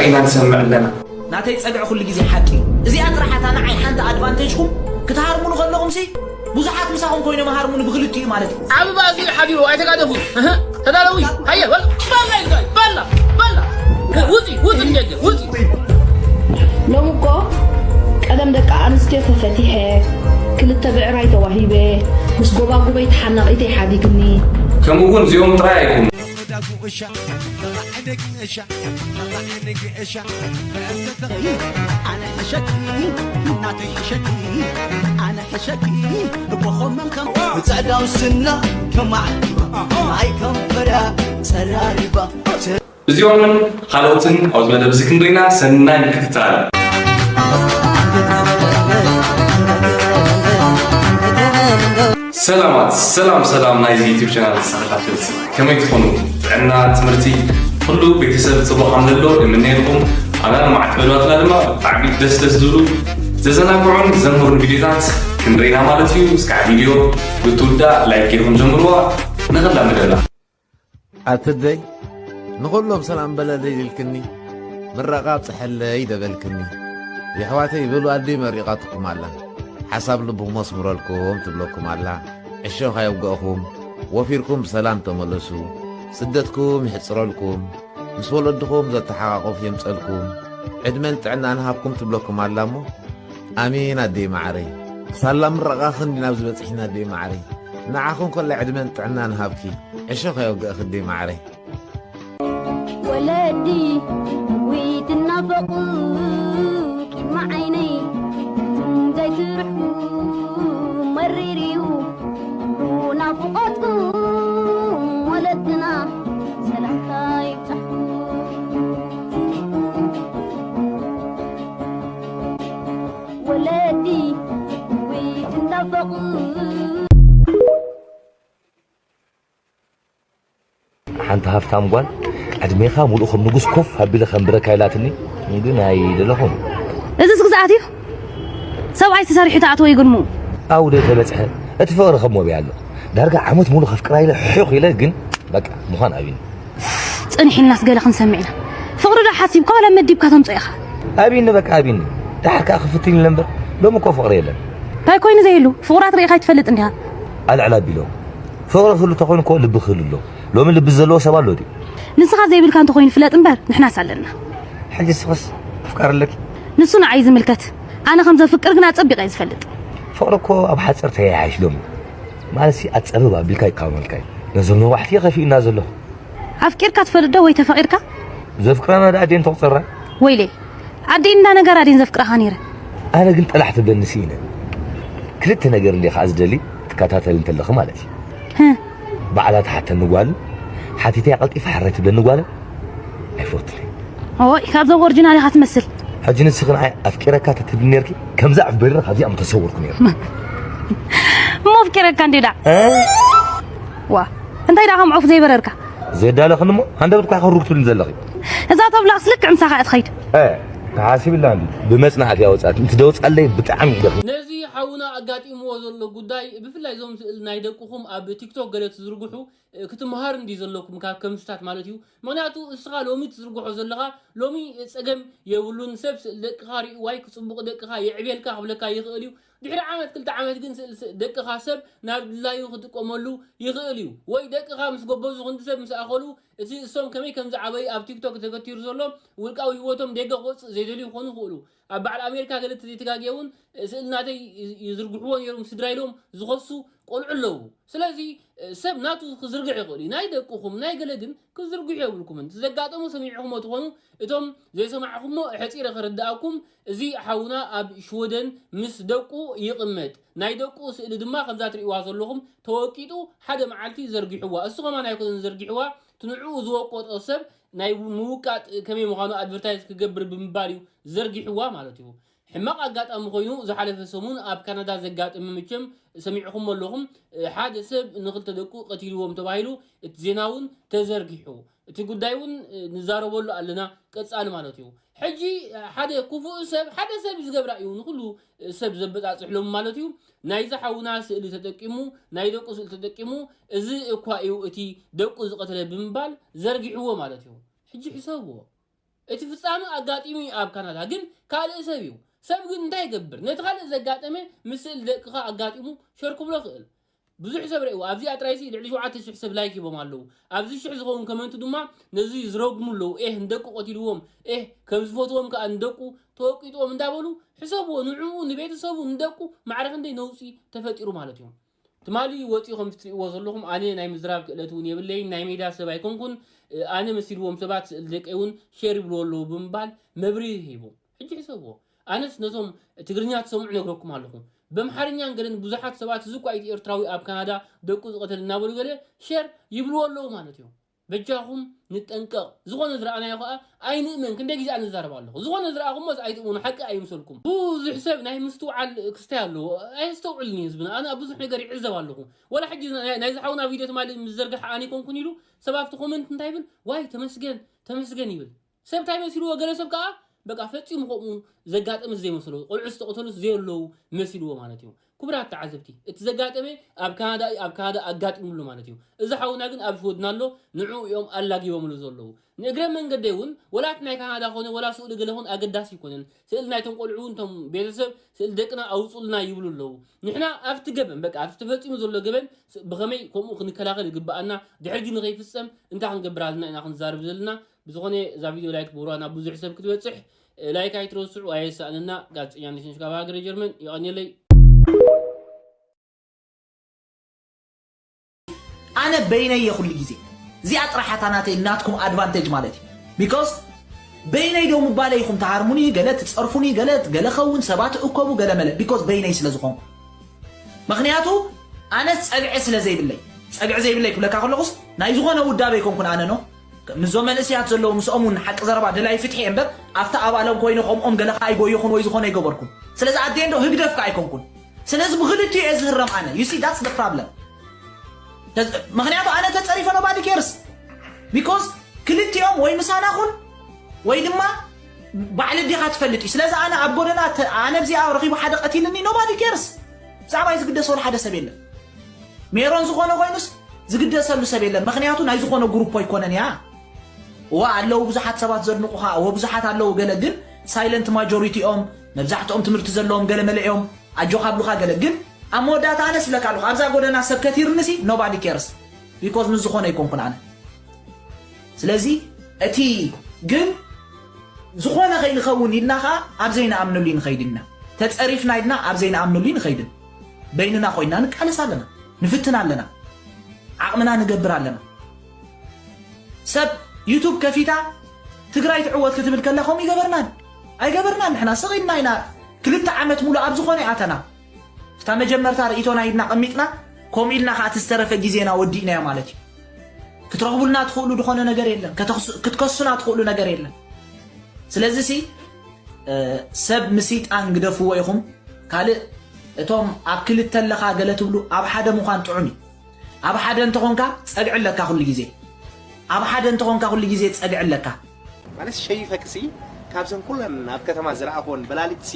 ኢና ንሰምዕ ኣለና። ናተይ ጸግዒ ኩሉ ግዜ ሓቂ እዩ። እዚኣ ጥራሕ እታ ንዓይ ሓንቲ ኣድቫንቴጅኩም ክትሃርሙኒ ከለኹምሲ ብዙሓት ምሳኹም ኮይኖም ይሃርሙኒ ብክልቲኡ ማለት እዩ። ዓብባ እዚኡ ሓዲሩ ኣይተጋደፉ እህ ተዳለዊ ሃየ በል በላ ኢልካ በላ በላ ውፂ ውፂ ንደገ ውፂ ሎሚ እኮ ቀደም ደቂ ኣንስትዮ ተፈቲሐ ክልተ ብዕራይ ተዋሂበ ምስ ጎባጉበይ ተሓናቒተይ ሓዲግኒ ከምኡ እውን እዚኦም ጥራይ ኣይኮኑ ብጻዕዳው ስና ከማዕ ናይ ከንፈራ ጸራሪባ እዚኦምን ካልኦትን ኣብዚ መደብ እዚ ክንሪና ሰናይ ምክትታል። ሰላማት ሰላም ሰላም ናይዚ ዩቲብ ቻናል ተኸታተልቲ ከመይ ትኾኑ? ጥዕና፣ ትምህርቲ፣ ኩሉ ቤተሰብ ጽቡቕ ከም ዘሎ ንምነየልኩም ኣና ማዕት በሏትና ድማ ብጣዕሚ ደስ ደስ ዝብሉ ዘዘናግዑን ዘምህሩን ቪዲዮታት ክንርኢና ማለት እዩ። እስካዕ ቪዲዮ ብትውዳእ ላይክ ጌርኩም ጀምርዋ። ንኽላ መደብና። ኣትደይ ንኹሎም ሰላም በለለይ ኢልክኒ ምረቓ ኣብፅሐለይ ደበልክኒ የሕዋተይ በሉ ኣደይ መሪቓትኩም ኣላ ሓሳብ ልብኹም ኣስምረልኩም ትብለኩም ኣላ ዕሾኽ ኣየውገእኹም ወፊርኩም ብሰላም ተመለሱ ስደትኩም ይሕፅረልኩም ምስ ወለድኹም ዘተሓቓቆፍ የምፀልኩም ዕድመን ጥዕናን ሃብኩም ትብለኩም ኣላ እሞ ኣሜን ኣደይ መዓረይ ሳላ ምረቓኽን ናብ ዝበፅሒና ኣደይ መዓረይ ንዓኽን ኮላ ዕድመን ጥዕናን ሃብኪ ዕሾኽ ኣየውግእኺ ኣደይ መዓረይ። ወለዲ ዊትናፈቑ ቂድሚ ዓይነይ ዘይትርሕቁ መሪር እዩ ናፍቖትኩም ወለድና ሰላምታ ይብጻሕኩም። ወለዲ ዊትናፈቑ ሓንቲ ሃፍታም ጓል ዕድሜኻ ሙሉእ ከም ንጉስ ኮፍ ኣቢለ ከንብረካ ኢላትኒ ግን ኣይደለኹን። እዝስ ግዝኣት እዩ። ሰብኣይ ተሰሪሑ ተኣትዎ ይግርሙ። ኣውደ ተበፅሐ እቲ ፍቕሪ ከም ወብያ ኣሎ ዳርጋ ዓመት ሙሉ ከፍቅራ ኢለ ሕቕ ኢለ ግን በቃ ምዃን ኣብኒ። ፅንሕ ኢልናስ ገለ ክንሰምዕ ኢና። ፍቕሪ ዶ ሓሲብካ ዋላ መዲብካ ተምፅኦ ኢኻ። ኣብኒ በቃ ኣብኒ። ደሓር ከዓ ክፍትን ኢለ እምበር ሎሚ እኮ ፍቕሪ የለን። እንታይ ኮይኑ ዘይህሉ ፍቑራት ርኢኻ ኣይትፈልጥ እንዲኻ። ኣልዕል ኣቢሎ ፍቕሪ ክህሉ ተኾይኑ እኮ ልቢ ክህሉ ኣሎ። ሎሚ ልቢ ዘለዎ ሰብ ኣሎ ድዩ? ንስኻ ዘይብልካ እንተኾይኑ ፍለጥ እምበር ንሕናስ ኣለና። ሕጂ ንስኽስ ኣፍቃሪ ኣለኪ? ንሱ ንዓይ ዝምልከት ኣነ ከም ዘፍቅር ግን ኣጸቢቐ እየ ዝፈልጥ። ፍቕሪ እኮ ኣብ ሓፂር ተያያይሽ ሎሚ ማለትሲ ኣፀብብ ኣቢልካ ይቃወመልካ እዩ። ነዞም ነዋሕቲ እየ ከፊኡና ዘለኹ። ኣፍቂርካ ትፈልጥ ዶ ወይ ተፈቒርካ? ዘፍቅረና ደኣ ድየን ተቑፅረና? ወይለይ ኣዲኤን እንዳነገራ ድየን ዘፍቅራኻ ነይረ? ኣነ ግን ጠላሕ ትብለኒ ስኢነ። ክልተ ነገር እንድየ ከዓ ዝደሊ ትከታተሊ እንተለኺ ማለት እዩ። ባዕላ ትሓተኒ ጓልን ሓቲተያ ቀልጢፋ ሕራይ ትብለኒ ጓልን ኣይፈቱን እየ። ኦይ ካብዞም ኦርጂናል ኢኻ ትመስል። ሕጂ ንስኺ ንዓይ ኣፍቂረካ ተትብሊ ነርኪ ከምዛ ዑፍ በሪረ ካብዚኣ ምተሰወርኩ ነይረ። እሞ ኣፍቂረካ እንዴ ዳዕ? ዋ እንታይ ደኣ ከም ዑፍ ዘይበረርካ? ዘየዳለኽኒ እሞ ሃንደበት ኳ ክሩግ ትብልኒ ዘለኺ። እዛ ተብላኽስ ልክዕ ምሳኻ እያ ትኸይድ። እ ተሓሲብላ እንዲ ብመጽናዕቲ እያ ወጻት እንት ደውጻለይ ብጣዕሚ ይደኽም። ነዚ ሓውና ኣጋጢምዎ ዘሎ ጉዳይ ብፍላይ እዞም ስእል ናይ ደቅኹም ኣብ ቲክቶክ ገለ ትዝርግሑ ክትምሃር እንዲ ዘለኩም ካብ ከምስታት ማለት እዩ። ምክንያቱ እስኻ ሎሚ ትዝርግሖ ዘለኻ ሎሚ ጸገም የብሉን። ሰብ ስእል ደቅኻ ሪእዋይ ክጽቡቕ ደቅኻ የዕብየልካ ክብለካ ይኽእል እዩ። ድሕሪ ዓመት ክልተ ዓመት ግን ስእል ደቅኻ ሰብ ናብ ድላዩ ክጥቀመሉ ይኽእል እዩ። ወይ ደቅኻ ምስ ጎበዙ ክንዲ ሰብ ምስ ኣኸሉ እቲ እሶም ከመይ ከም ዝዓበዩ ኣብ ቲክቶክ ተገቲሩ ዘሎ ውልቃዊ ህይወቶም ዴገ ክወፅእ ዘይደልዩ ክኾኑ ይኽእሉ። ኣብ በዓል ኣሜሪካ ገለ ተዘይተጋግየ እውን ስእሊ ናተይ ይዝርግሕዎ ነይሮም ስድራ ኢሎም ዝኸሱ ቆልዑ ኣለዉ። ስለዚ ሰብ ናቱ ክዝርግሕ ይኽእል እዩ። ናይ ደቅኹም ናይ ገለ ግን ክትዝርግሑ የብልኩምን። እቲ ዘጋጠሙ ሰሚዕኹሞ ትኾኑ እቶም ዘይሰማዕኹሞ ሕፂረ ከረድኣኩም እዚ ሓውና ኣብ ሽወደን ምስ ደቁ ይቕመጥ። ናይ ደቁ ስእሊ ድማ ከምዛ ትርእይዋ ዘለኹም ተወቂጡ ሓደ መዓልቲ ዘርጊሕዋ። እሱ ከማን ኣይኮነን ዘርጊሕዋ፣ እቲ ንዕኡ ዝወቀጦ ሰብ ናይ ምውቃጥ ከመይ ምዃኑ ኣድቨርታይዝ ክገብር ብምባል እዩ ዘርጊሕዋ ማለት እዩ። ሕማቕ ኣጋጣሚ ኮይኑ ዝሓለፈ ሰሙን ኣብ ካናዳ ዘጋጠመ መቸም ሰሚዕኹም ኣለኹም። ሓደ ሰብ ንክልተ ደቁ ቀቲልዎም ተባሂሉ እቲ ዜና እውን ተዘርጊሑ። እቲ ጉዳይ እውን ንዛረበሉ ኣለና ቀጻሊ ማለት እዩ። ሕጂ ሓደ ክፉእ ሰብ ሓደ ሰብ እዩ ዝገብራ እዩ ንኩሉ ሰብ ዘበጻጽሕ ሎም ማለት እዩ። ናይዚ ሓውና ስእሊ ተጠቂሙ ናይ ደቁ ስእሊ ተጠቂሙ እዚ እኳ እዩ እቲ ደቁ ዝቐተለ ብምባል ዘርጊሕዎ ማለት እዩ። ሕጂ ሕሰብዎ። እቲ ፍጻመ ኣጋጢሙ እዩ ኣብ ካናዳ፣ ግን ካልእ ሰብ እዩ። ሰብ ግን እንታይ ይገብር? ነቲ ካልእ ዘጋጠመ ምስ ስእሊ ደቅኻ ኣጋጢሙ ሸር ክብሎ ይኽእል። ብዙሕ ሰብ ርእይዎ። ኣብዚኣ ጥራይሲ ልዕሊ ሸውዓተ ሽሕ ሰብ ላይክ ሂቦም ኣለዉ። ኣብዚ ሽሕ ዝኸውን ኮመንት ድማ ነዚ ዝረግሙ ኣለዉ። ኤህ፣ ንደቁ ቀቲልዎም፣ ኤህ፣ ከም ዝፈትዎም ከኣ ንደቁ ተወቂጥዎም እንዳበሉ ሕሰብዎ። ንዕኡ፣ ንቤተሰቡ፣ ንደቁ ማዕረ ክንደይ ነውጺ ተፈጢሩ ማለት እዩ። ትማሊ ወፂኡ ከምቲ ትሪእዎ ዘለኹም ኣነ ናይ ምዝራብ ክእለት እውን የብለይን፣ ናይ ሜዳ ሰብ ኣይኮንኩን። ኣነ መሲልዎም ሰባት ስእሊ ደቀይ እውን ሼር ይብልዎ ኣለዉ ብምባል መብርሂ ሂቡ። ሕጂ ሕሰብዎ። ኣነስ ነቶም ትግርኛ ትሰምዑ ነግረኩም ኣለኹ። በምሓርኛን ገለን ብዙሓት ሰባት እዚ እኳ እቲ ኤርትራዊ ኣብ ካናዳ ደቁ ዝቐተል እናበሉ ገለ ሼር ይብልዎ ኣለዉ ማለት እዩ። በጃኹም ንጠንቀቕ። ዝኾነ ዝረኣናዮ ኸኣ ኣይንእመን። ክንደይ ግዜ ኣነ ዝዛረብ ኣለኹ። ዝኾነ ዝረኣኹሞስ ኣይትእመኑ፣ ሓቂ ኣይምሰልኩም። ብዙሕ ሰብ ናይ ምስትውዓል ክስታይ ኣለዎ። ኣየስተውዕልን እዩ ህዝብና። ኣነ ኣብ ብዙሕ ነገር ይዕዘብ ኣለኹ። ወላ ሕጂ ናይ፣ ናይዚ ሓውና ቪድዮ ትማሊ ምስ ዘርግሐ ኣነ ኣይኮንኩን ኢሉ ሰብ ኣብቲ ኮመንት እንታይ ይብል? ዋይ ተመስገን፣ ተመስገን ይብል። ሰብ እንታይ መሲልዎ? ገለ ሰብ ከኣ በቃ ፈጺሙ ከምኡ ዘጋጠመ ዘይመስሎ፣ ቆልዑ ዝተቐተሉስ ዘየለዉ መሲልዎ ማለት እዩ። ክቡራት ተዓዘብቲ፣ እቲ ዘጋጠመ ኣብ ካናዳ እዩ፣ ኣብ ካናዳ ኣጋጢሙሉ ማለት እዩ። እዚ ሓውና ግን ኣብ ሽወደን ኣሎ፣ ንዕኡ እዮም ኣላጊቦምሉ ዘለዉ። ንእግረ መንገደይ እውን ወላ እቲ ናይ ካናዳ ኾነ ወላ ስእሊ ገለ ኹን ኣገዳሲ ኣይኮነን። ስእሊ ናይቶም ቆልዑ እውን እቶም ቤተሰብ ስእሊ ደቅና ኣውፁልና ይብሉ ኣለዉ። ንሕና ኣብቲ ገበን፣ በቃ ኣብቲ ተፈጺሙ ዘሎ ገበን ስ-፣ ብኸመይ ከምኡ ክንከላኸል ይግብኣና፣ ድሕሪ ንኸይፍጸም እንታይ ክንገብር ኣለና ኢና ክንዛረብ ዘለና። ብዝኾነ እዛ ቪድዮ ላይክ ግበሩዋ ናብ ብዙሕ ሰብ ክትበጽሕ። ላይክ ኣይትረስዑ፣ ኣየሳእነና። ጋዜጠኛ ነሽነሽ ካብ ሃገረ ጀርመን፣ የቐንየለይ። ኣነ በይነይ እየ ኩሉ ግዜ። እዚኣ ጥራሕ እታ ናተይ ናትኩም ኣድቫንቴጅ ማለት እዩ። ቢኮዝ በይነይ ዶ ምባለ ኢኹም ትሃርሙኒ፣ ገለ ትጸርፉኒ፣ ገለ፣ ገለ ኸውን፣ ሰባት እከቡ፣ ገለ መለ። ቢኮዝ በይነይ ስለ ዝኾንኩ። ምኽንያቱ ኣነ ጸግዒ ስለ ዘይብለይ። ጸግዒ ዘይብለይ ክብለካ ከለኹስ ናይ ዝኾነ ውዳበ ኣይኮንኩን ኣነ ኖ። ምስዞም መንእሰያት ዘለዉ ምስኦም እውን ሓቂ ዘረባ ደላይ ፍትሒ እየ እምበር ኣብቲ ኣባሎም ኮይነ ከምኦም ገለ ከኣ ኣይጎየኹን ወይ ዝኾነ ኣይገበርኩን። ስለዚ ኣደየን ዶ ህግደፍ ከኣ ኣይኮንኩን። ስለዚ ብኽልቲኡ እየ ዝህረም ኣነ። You see, that's the problem። ተዝ-፣ ምኽንያቱ ኣነ ተጸሪፈ nobody cares። ቢኮዝ ክልቲኦም ወይ ምሳና ኩን ወይ ድማ ባዕሊ ኣዴኻ ትፈልጥ እዩ። ስለዚ ኣነ ኣብ ጎደና ተ-፣ ኣነ ኣብዚኣ ረኺቡ ሓደ ቀቲልኒ nobody cares። ብዛዕባይ ዝግደስ ወላ ሓደ ሰብ የለን። ሜሮን ዝኾነ ኮይኑስ ዝግደሰሉ ሰብ የለን። ምኽንያቱ ናይ ዝኾነ ግሩፕ ኣይኮነን እያ። እዋ ኣለዉ ብዙሓት ሰባት ዘድንቑኻ፣ እወ ብዙሓት ኣለዉ ገለ፣ ግን ሳይለንት ማጆሪቲ እዮም። መብዛሕትኦም ትምህርቲ ዘለዎም ገለ መለ እዮም። ኣጆኻ ኣብሉኻ ገለ፣ ግን ኣብ መወዳእታ ኣነ ስብለካ ኣለኹ፣ ኣብዛ ጎደና ሰብ ከቲርንሲ nobody cares። ቢኮዝ ምስ ዝኾነ ኣይኮንኩን ኣነ። ስለዚ እቲ ግን ዝኾነ ከይንኸውን ኢልና ኸዓ ኣብ ዘይንኣምነሉ ንኸይድ ኢና። ተጸሪፍና ኢልና ኣብ ዘይንኣምነሉ ንኸይድን። በይንና ኮይንና ንቃለስ ኣለና፣ ንፍትን ኣለና፣ ዓቕምና ንገብር ኣለና። ሰብ ዩቱብ ከፊታ ትግራይ ትዕወት ክትብል ከላ ከምኡ ይገበርናን ኣይገበርናን። ንሕና ስቕ ኢልና ኢና ክልተ ዓመት ሙሉእ ኣብ ዝኾነ ኣተና። እታ መጀመርታ ርእይቶና ኢድና ቀሚጥና፣ ከምኡ ኢልና ኸዓ እቲ ዝተረፈ ግዜና ወዲእናዮ ማለት እዩ። ክትረኽቡልና ትኽእሉ ዝኾነ ነገር የለን። ከተኽሱ-፣ ክትከሱና ትኽእሉ ነገር የለን። ስለዚ ሲ፣ እ፣ ሰብ ምስይጣን ግደፍዎ ኢኹም። ካልእ እቶም ኣብ ክልተ ኣለኻ ገለ ትብሉ፣ ኣብ ሓደ ምዃን ጥዑም እዩ። ኣብ ሓደ እንተኾንካ ጸግዒ ኣለካ ኩሉ ግዜ። ኣብ ሓደ እንተኾንካ ኩሉ ግዜ ጸግዒ ኣለካ። ማለት ሸይፈክሲ ካብዘን ኩለን ኣብ ከተማ ዝረኣኹወን በላሊትሲ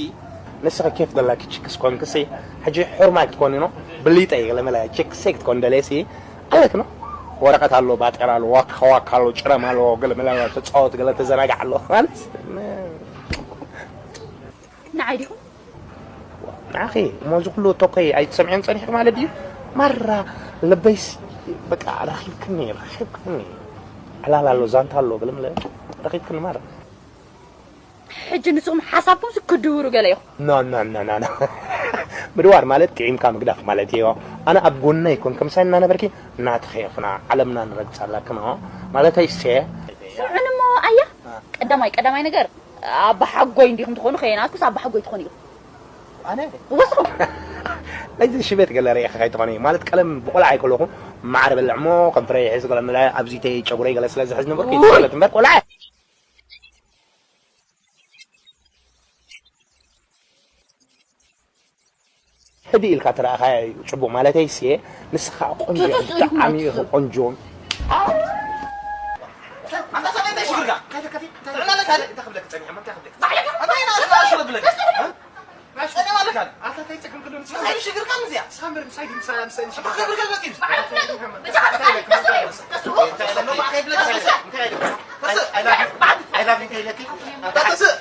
ንስኺ ኬፍ ደላኪ ችክስ ኮንክሲ ሕጂ ሕርማይ ክትኮኒ ነው። ብሊጠይ ገለ መለ ችክሰይ ክትኮን ደለሲ ኣለክ ነው። ወረቀት ኣሎ፣ ባጤራ ኣሎ፣ ዋካ ዋካ ኣሎ፣ ጭረም ኣሎ፣ ገለ መለ ተጻወት፣ ገለ ተዘናጋዕ ኣሎ ማለት ንዓይ ዲኹም? ንዓኺ እሞ እዚ ኩሉ ተኮይ ኣይትሰምዕን ጸኒሕኪ ማለት ድዩ? ማራ ልበይስ በቃ ረኺብክኒ፣ ረኺብክኒ። ዕላል ኣሎ፣ ዛንታ ኣሎ፣ ገለ መለ ረኺብክኒ ማራ። ሕጂ ንስኹም ሓሳብኩም ሲ ክድውሩ ገለ ኢኹም። ኖ፣ ኖ፣ ኖ፣ ኖ፣ ኖ። ምድዋር ማለት ጥዒምካ ምግዳፍ ማለት እዩ። ኣነ ኣብ ጎነይ ኮንኪ ምሳይ እናነበርኪ እናተኸየፍና ዓለምና ንረግጻላ ክኖ ማለተይ ሴ። ስምዑኒ እሞ ኣያ፣ ቀዳማይ፣ ቀዳማይ ነገር ኣባሓጎይ እንዲኹም ትኾኑ፣ ከየናትኩስ ኣባሓጎይ ትኾኑ ኢኹም። ኣነ? ወስኹም። ናይዚ ሽበት ገለ ርኢኻ ከይትኾኒ። ማለት ቀለም ብቆልዓ ኣይከለኹ፣ ማዕረ በልዕ እሞ ከንፈረይ ይሕዝ፣ ገለ ምለ ኣብዚ ተይ ጨጉረይ ገለ ስለ ዝሕዝ ነበርኩ፣ ውይ! ይትፈለጥ እምበር ቆልዓ። ሕዲ ኢልካ ተረኣኻያ እዩ ጽቡቕ ማለተይ ሴ፣ ንስኻ ቆንጆ ቱቱስ ኢልኩም ብጣዕሚ ኢኹ ትብሉ። ቆንጆ። ኣንታ ሰበይ እንታይ ሽግርካ? እንታይ ተከፊ? እንታይ ጥዕና ኣለካ? እንታይ ክብለክ ጸኒሐ? እንታይ ክብለክ? ባዕለካ? ኣታ ኢና ኣሽረብለክ? ጸኒሕ ኣለካ? ኣታ እንታይ ጸገም ክህሉ ንስኻ? እንታይ ሽግርካ ምዚያ? ስኻ ምር ምሳይ ድምሳ ምሳይ ሽግር። ክብር ገልበጥ እዩ። ባዕለካ ፍለጡ። ብቻ ሓንቲ ሳሊ፣ ከስሩ እዩ። ከስሩ። እንታይ ኣለካ? እንታይ ኣለካ? እንታይ ኣለካ? I love you፣ I love you እንታይ ኢለኪ?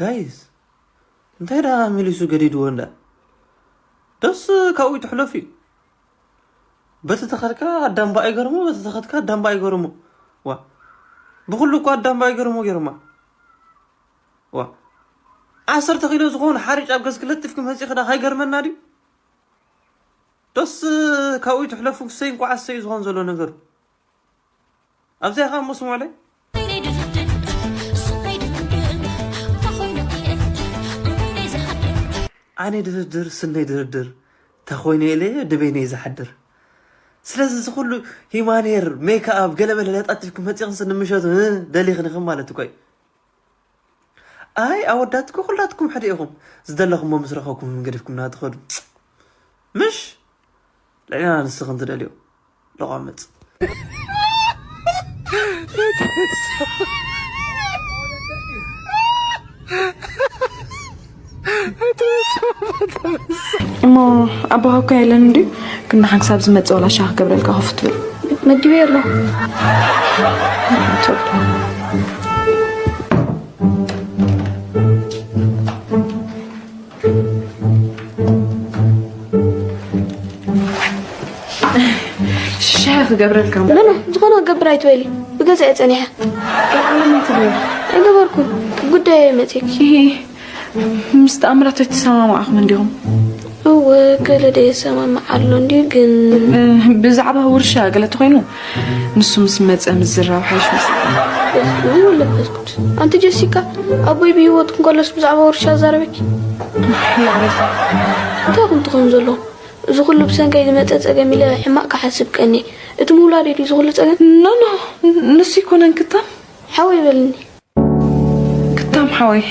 ጋይስ፣ እንታይ ደኣ መሊሱ ገዲድዎ እንዳ? ደስ ካብኡ ይትሕለፍ እዩ። በቲ ተኸድካ ኣዳምባ ኣይገርሞ፣ በቲ ተኸድካ ኣዳምባ ኣይገርሞ። ዋ፣ ብኹሉ እኮ ኣዳምባ ኣይገርሞ ገይሮማ። ዋ፣ ዓሰርተ ኪሎ ዝኾኑ ሓሪጭ ኣብ ገዝኪ ለጢፍኪ መጺኺ ዳ ካይገርመና ድዩ? ደስ ካብኡ ይትሕለፉ። እሰይ እንኳዕ እሰይ ዝኾን ዘሎ ነገር ኣብዚኣ ኸዓ እሞ ስምዑለይ። ኣነ ድርድር ስነይ ድርድር ተኾይነ ኢለ ድበይነ እዩ ዝሓድር። ስለዚ እዚ ኩሉ ሂማኔር ሜክኣፕ ገለመለ ለጣጢፍኩም መፂኹም ስኒ ምሸቱ እ፣ ደሊኽንኽም ማለት እኮ እዩ። ኣይ ኣወዳትኩ ኩላትኩም ሓደ ኢኹም። ዝደለኹሞ ምስ ረኸብኩም ገዲፍኩም ናትኸዱ ምሽ ልዕልና ንስኽን ትደልዮ ለቋምፅ። እሞ ኣቦኻ እኮ የለን እንድዩ። ግን ንሓን ክሳብ ዝመጽእ ወላ ሻሂ ክገብረልካ ኮፍ ትብል። መዲበዮ ኣለኹ። ሻሂ ክገብረልካ እሞ። በለ ዝኾነ ክገብር ኣይትበሊ። ብገዛይ ጸኒሐ። ኣይገበርኩን። ጉዳይ መጺእኪ። ምስ ተኣምራት ኣይተሰማማዕኹም እንዲኹም። እወ፣ ገለ ዶ የሰማምዓሉ እንድዩ ግን። ብዛዕባ ውርሻ ገለ ተኾይኑ፣ ንሱ ምስ መጸ ምዝራብ ሓይሽ መሰለኒ። በስመ ኣብ ወወልድ ወመንፈስ ቅዱስ። ኣንቲ ጀሲካ፣ ኣቦይ ብህይወት እንከሎስ ብዛዕባ ውርሻ ኣዛረበኪ? ይቕሬታ። እንታይ ኹም ትኾኑ ዘለኹም? እዚ ኩሉ ብሰንከይ ዝመጸ ጸገም ኢለ ሕማቕ ክሓስብ ቀንየ። እቲ ምውላድ እዩ ድዩ እዚ ኩሉ ጸገም? ኖ፣ ኖ፣ ንሱ ኣይኮነን ክታም። ሓወይ በልኒ። ክታም ሓወይ።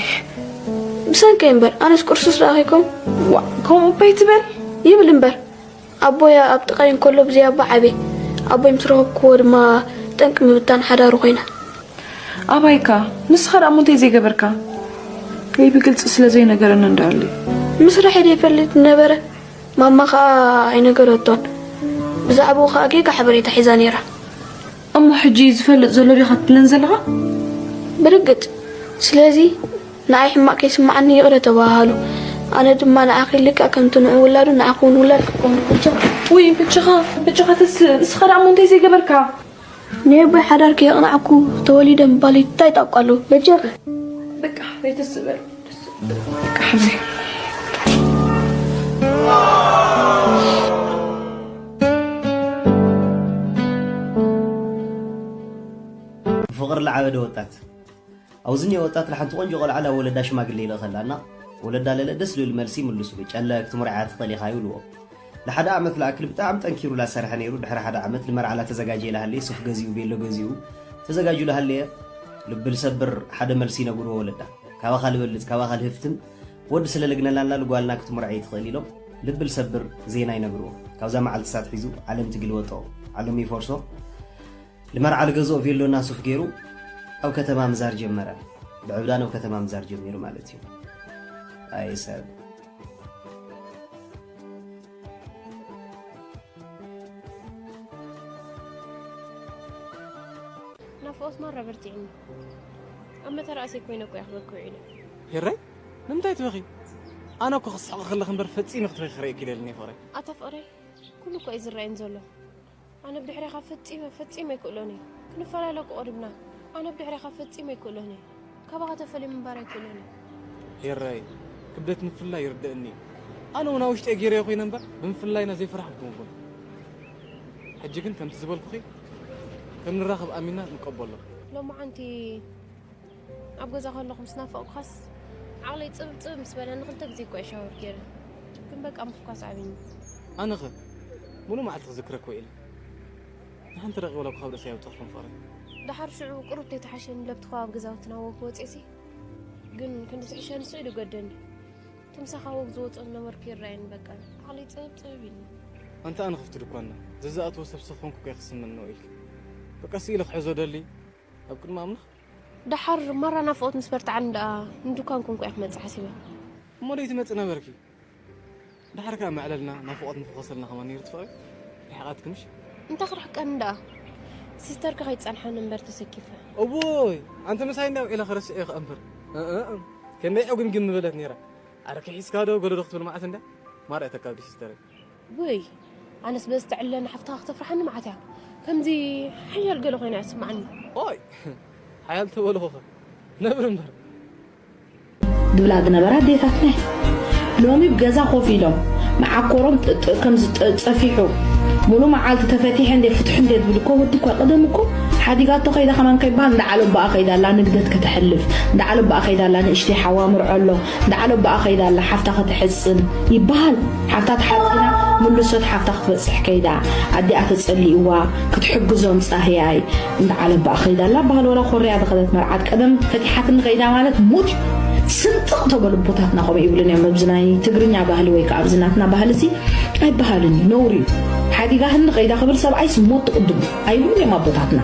ብሰንከይ እምበር፣ ኣነስ ቁርሱስ ደኣ ከይኮን። ዋ፣ ከምኡ እባ ኣይትበል። ይብል እምበር፣ ኣቦይ ኣብ ጥቓይ እንከሎ ብዘይ ኣቦ ዓብየ። ኣቦይ ምስ ረኸብክዎ ድማ ጠንቂ ምብታን ሓዳሩ ኮይና። ኣባይካ፣ ንስኻ ደኣ እሞ እንታይ ዘይገበርካ? ወይ ብግልጺ ስለ ዘይነገረኒ እንዳ ኣሎ። ምስ ራሄል ይፈልጥ ነበረ፣ ማማ ኸኣ ኣይነገረቶን። ብዛዕባኡ ኸኣ ጌጋ ሓበሬታ ሒዛ ነይራ። እሞ ሕጂ ዝፈልጥ ዘሎ ዲኻ ትብለኒ ዘለኻ? ብርግጽ። ስለዚ ንዓይ ሕማቕ ከይስምዓኒ ይቕረ ተባሃሃሉ። ኣነ ድማ ንዓኺ ልክዕ ከምቲ ንዑ ውላዱ ንዓኺ እውን ውላድ ክትኮኑ። በጃ። ውይ፣ በጃኻ፣ በጃኻ ተስእ። ንስኻ ደኣ እሞ እንታይ ዘይገበርካ? ናይ ኣቦይ ሓዳር ከየቕናዕኩ ተወሊደ ምባል እንታይ ጣቋ ኣለዎ? በጃኺ። በቃ፣ ዘይተስእ በል። በቃ፣ ሓብሪ። ብፍቕሪ ለዓበደ ወጣት። ኣብዚ እኒኦ ወጣት ለሓንቲ ቆንጆ ቆልዓ ላብ ወለዳ ሽማግሌ ይልእኸላ እና ወለዳ ለለ ደስ ልብል መልሲ ይምልሱሉ። ጨለ ክትምርዓያ ትኽእል ኢኻ ይብልዎ። ለሓደ ዓመት ለኣክል ብጣዕሚ ጠንኪሩ ላሰርሐ ነይሩ። ድሕሪ ሓደ ዓመት ልመርዓ ላተዘጋጀየ ለሃለየ ሱፍ ገዚኡ፣ ቬሎ ገዚኡ ተዘጋጁ ለሃለየ ልቢ ልሰብር ሓደ መልሲ ይነግርዎ ወለዳ። ካባኻ ልበልጽ፣ ካባኻ ልህፍትም ወዲ ስለ ልግነላና ልጓልና ክትምርዐይ ትኽእል ኢሎም ልቢ ልሰብር ዜና ይነግርዎ። ካብዛ መዓልቲ ሳት ሒዙ ዓለም ትግልበጦ፣ ዓለም ይፈርሶ። ልመርዓ ልገዝኦ ቬሎና ሱፍ ገይሩ ኣብ ከተማ ምዛር ጀመረ። ብዕብዳን ኣብ ከተማ ምዛር ጀሚሩ ማለት እዩ። ኣይ ሰብ። ናፍቖት ማራ በርቲዕኒ። ኣብ መተራእሰይ ኮይነ እኮ እየ ክበኪ ውዒለ። ሄራይ፣ ንምንታይ ትበኺ? ኣነ እኮ ክስሕቕ ከለኺ እምበር ፈጺመ ክትበኺ ክርእየኪ ደልኒ ፍቕረይ። ኣታ ፍቕረይ፣ ኩሉ እኮ እዩ ዝረኣየኒ ዘሎ። ኣነ ብድሕሬኻ ፈጺመ፣ ፈጺመ ኣይክእሎን እየ። ክንፈላለ እኮ ቀሪብና። ኣነ ብድሕሬኻ ፈጺመ ኣይክእሎን እየ። ካባኻ ተፈልየ ምንባር ኣይክእሎን እየ። ሄራይ፣ ክብደት ምፍልላይ ይርደኣኒ እዩ። ኣነ እውን ኣብ ውሽጠይ ገይረዮ ኮይነ እምበር፣ ብምፍልላይና ዘይፈራሕኩ ምኾን። ሕጂ ግን ከምቲ ዝበልኩኺ፣ ከም ንራኸብ ኣሚንና ንቀበሎ። ሎማዓንቲ ኣብ ገዛ ከለኹ ምስ ናፈቕኩኻስ፣ ዓቕለይ ጽብብ ጽብብ ምስ በለ፣ ንኽልተ ግዜ እኮ እየ ሻወር ገይረ። ግን በቃ ምፍኳስ ዓቢኒ። ኣነኸ፣ ሙሉእ መዓልቲ ክዝክረኪ ውዒለ። ንሓንቲ ደቒቕ ወላ እኳ ካብ ርእሰይ ኣይወጻኹን ፍቕረይ። ደሓር ሽዑ ቁሩብ ተይተሓሸኒ ለብቲ ከባቢ ገዛውትና ወክ ወጺኤሲ፣ ግን ክንዲ ዝሕሸኒ ስቕ ኢሉ ገደኒ። እቲ ምሳኻ ወክ ዝወጾ ዝነበርኩ ይረኣየኒ በቃ። ዓቕለይ ጽብብ ጽብብ ኢሉ። ኣንታ ኣነ ክፍቲ ድኳንና፣ ዘዝኣትዎ ሰብ ሰብ ኮንኩ እኮ እየ ክስምኖ ኢልኪ። በቃ ስኢለ ክሕዞ ደሊ፣ ኣብ ቅድሚ ኣምላኽ። ደሓር ማራ ናፍቖት ምስ በርትዓኒ ደኣ ንድኳን ኮንኩ እየ ክመጽእ ሓሲበ። እሞ ደይ ትመጽእ ነበርኪ? ደሓር ከኣ መዕለልና ናፍቖት ምፈኾሰልና ከማን ነይሩ ትፈቕሪ? ርሒቓትኪ ምሽ? እንታይ ክርሕቀኒ ደኣ? ሲስተርኪ ከይትጸንሓኒ እምበር ተሰኪፈ። እውይ! ኣንቲ ምሳይ እንዳ ውዒለ ክረስዕ እየ ከኣ እምበር። እ፣ እ፣ እ። ከመይ ዕጉምግም ምበለት ነይራ። ኣረ ከሒስካ ዶ ገለ ዶ ክትብል መዓት እንዳ? ማራ እተካብዲ ሲስተረይ። ውይ፣ ኣነስ በዚ ትዕለኒ ሓፍትኻ ክተፍርሓኒ መዓት እያ። ከምዚ ሓያል ገለ ኮይና እያ ትስምዓኒ። ኦይ፣ ሓያል ተበልኹኸ። ነብሪ እምበር። ድብላ ዝነበራ ኣዴታትና እየን። ሎሚ ብገዛ ኮፍ ኢሎም መዓኮሮም ጥ-፣ ጥ-፣ ከምዚ ጥ-፣ ጸፊሑ ሙሉ መዓልቲ ተፈቲሐ እንዴ ፍትሑ እንዴ ዝብል እኮ ወዲ እኮ ቀደም እኮ ሓዲጋቶ ከይዳ ከማን ከይበሃል እንዳ ዓለባኣ ከይዳ ኣላ ንግደት ከተሕልፍ፣ እንዳ ዓለባኣ ከይዳ ኣላ ንእሽተይ ሓዋ ምርዖ ኣሎ፣ እንዳ ዓለባኣ ከይዳ ኣላ ሓፍታ ከተሕጽን ይበሃል። ሓፍታ ተሓጺና ምልሶት ሓፍታ ክትበጽሕ ከይዳ ኣዲኣ ተጸሊእዋ ክትሕግዞም ጻህያይ እንዳ ዓለባኣ ከይዳ ኣላ በሃል። ወላ ኮርያ ዝኸደት መርዓት ቀደም ፈቲሓትኒ ከይዳ ማለት ሙት እዩ። ስንጥቕ ተበሉ ኣቦታትና ከምኡ ይብሉን እዮም። ኣብዚ ናይ ትግርኛ ባህሊ ወይ ከዓ ኣብዚ ናትና ባህሊ ሲ ኣይበሃልን እዩ፣ ነውሪ እዩ። ሓዲጋ ህንዲ ከይዳ ክብል ሰብኣይስ ሞት ትቕድሙ ኣይብሉን እዮም ኣቦታትና፣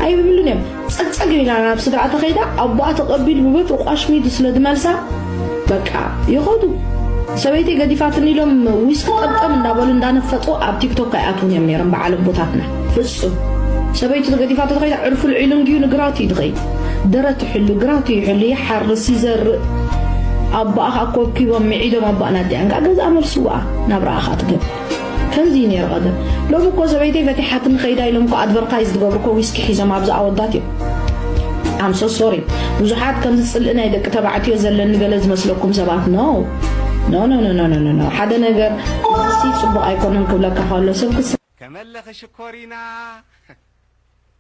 ኣይብሉን እዮም። ጸግጸግ ኢላ ናብ ስድራ ተኸይዳ ኣቦኣ ተቐቢሉ ብበትሩ ቋሽሚዱ ስለ ዝመልሳ በቃ ይኸዱ። ሰበይተይ ገዲፋትኒ ኢሎም ዊስኪ ጠምጠም እንዳበሉ እንዳነፈጡ ኣብ ቲክቶክ ኣይኣትውን እዮም ነይሮም በዓል ኣቦታትና። ፍጹም። ሰበይቱ ገዲፋቶ ተኸይዳ ዕርፉ ልዒሉ እንድዩ ንግራቱ እዩ ዝኸይድ። ደረት ይሕሉ፣ ግራቱ ይሕሉ፣ ይሓርስ፣ ይዘርእ። ኣቦኣ ኸኣ ኮብኪቦም ምዒዶም ኣቦኣ ናዲኣን ከኣ ገዝኣ መልስዋ ናብራኣ ኸኣ ትገብር። ከምዚ እዩ ነይሩ ቀደም። ሎሚ እኮ ሰበይተይ ፈቲሓትኒ ከይዳ ኢሎም እኮ ኣድቨርታይዝ ዝገብሩ እኮ ዊስኪ ሒዞም ኣብዚ ኣወዳት እዮም። I'm so sorry። ብዙሓት ከምዚ ጽልኢ ናይ ደቂ ተባዕትዮ ዘለኒ ገለ ዝመስለኩም ሰባት፣ no። ኖ ኖ ኖ ኖ ኖ ኖ ሓደ ነገር እዚ ጽቡቕ ኣይኮነን ክብለካ ከሎ ሰብ ክስ ከመለኺ ሽኮሪና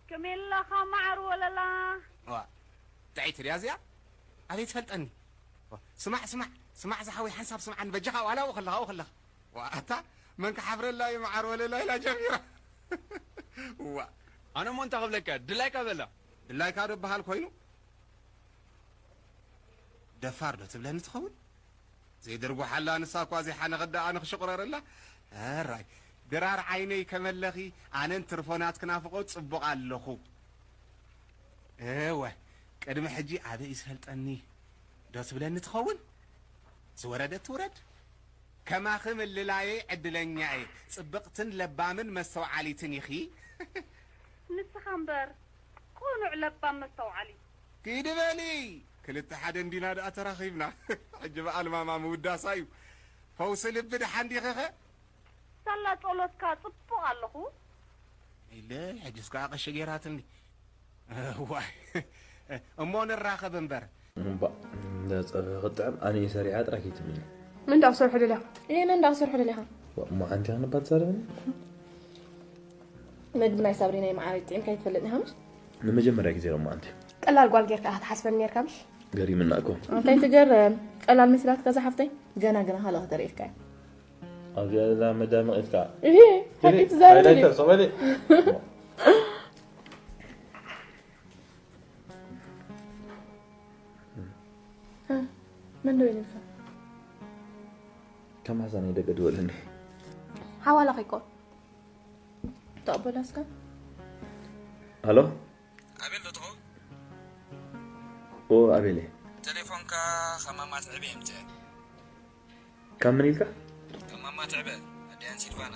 ከመይ ኣለኻ መዓር ወለላ ዋ ጥዕይቲ ድያ እዚኣ ኣበይ ትፈልጠኒ ዋ፣ ስማዕ ስማዕ ስማዕ ዝሓወይ ሓንሳብ ስምዓኒ በጃኻ ዋላ ኣብኡ ከለኻ ኣብኡ ከለኻ ዋ ኣታ መን ክሓፍረላ እዩ መዓር ወለላ ኢላ ጀሚራ ዋ ኣነ እሞ እንታይ ክብለካ ድላይካ በላ ድላይካ ዶ በሃል ኮይኑ ደፋር ዶ ትብለኒ ትኸውን ዘይድርጉሓላ ንሳ እኳ ዘይሓነኸት ደኣ ኣነ ክሽቑረረላ ኣራይ ድራር ዓይነይ ከመለኺ ኣነን ትርፎናት ክናፍቖ ጽቡቕ ኣለኹ እወ ቅድሚ ሕጂ ኣበይ ዝፈልጠኒ ዶ ትብለኒ ትኸውን ዝወረደት ትውረድ ከማኺ ምልላየይ ዕድለኛ እየ ጽብቕትን ለባምን መስተውዓሊትን ኢኺ ንስኻ እምበር ቁኑዕ ለባም መስተውዓሊ ኪዲ በሊ ክልተ ሓደ እንዲና ደኣ ተራኺብና ሕጂ በኣል ማማ ምውዳሳ እዩ ፈውሲ ልቢ ደሓን ዲኺኸ ሳላ ጸሎትካ ጽቡቕ ኣለኹ ኢለ ሕጅስ ከዓ ቀሺ ገይራትኒ ዋይ እሞ ንራኸብ እምበር እምባ እንዳ ፀብሒ ክጥዕም ኣነ እየ ሰሪዓ ጥራይ ከይትብልኒ ምን ዳኣ ክሰርሑ ደሊኻ? እየ ምን ዳኣ ክሰርሑ ደሊኻ? እሞ ሓንቲ ክንባ ትዛረብኒ መግቢ ናይ ሳብሪና ይመዓረይ ጥዒምካ ይትፈልጥ ኢኻ ምሽ? ንመጀመርያ ግዜ ሎማዓንቲ ቀላል ጓል ጌርካ ኢኻ ትሓስበኒ ኔርካ ምሽ? ገሪምና እኮ እንታይ ትገረም ቀላል መሲላትካ ዝሓፍተይ ገና ገና ካልእ ክተርእየካ እየ ኣብዚኣ ዘላ መዳመቒት ከዓ እሂ ሓቂ ትዛረብ ድዩ? መን ደው ኢልካ? ከም ሓሳነይ ደቂ ድወለኒ ሓዋላ ከይኮን ተቐበላ እስከ ኣሎ ኣቤል ዶ ትኸውን? ኦ ኣቤለ ቴሌፎንካ ከማማ ትዕበ የምፅአ ካብ መን ኢልካ? ካብ ማማ ትዕበ ኣዲኣን ሲልቫና።